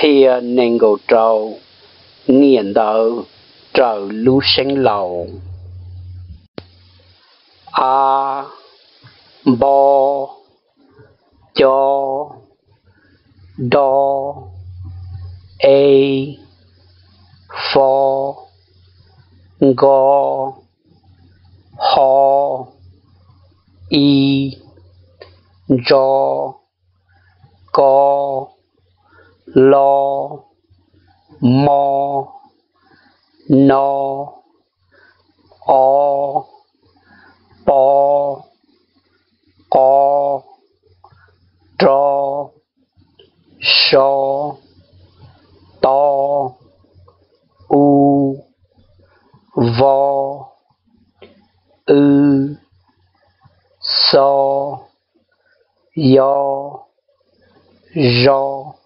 Qhia nees nkaum rau niam ntawv raws lub seeb laus. A, npo, co, do, e, fo, nko, ho, i, ntso, ko, lo, mo, no, o, po, qo, ro, so, to, u, vo, w, xo, yo, zo.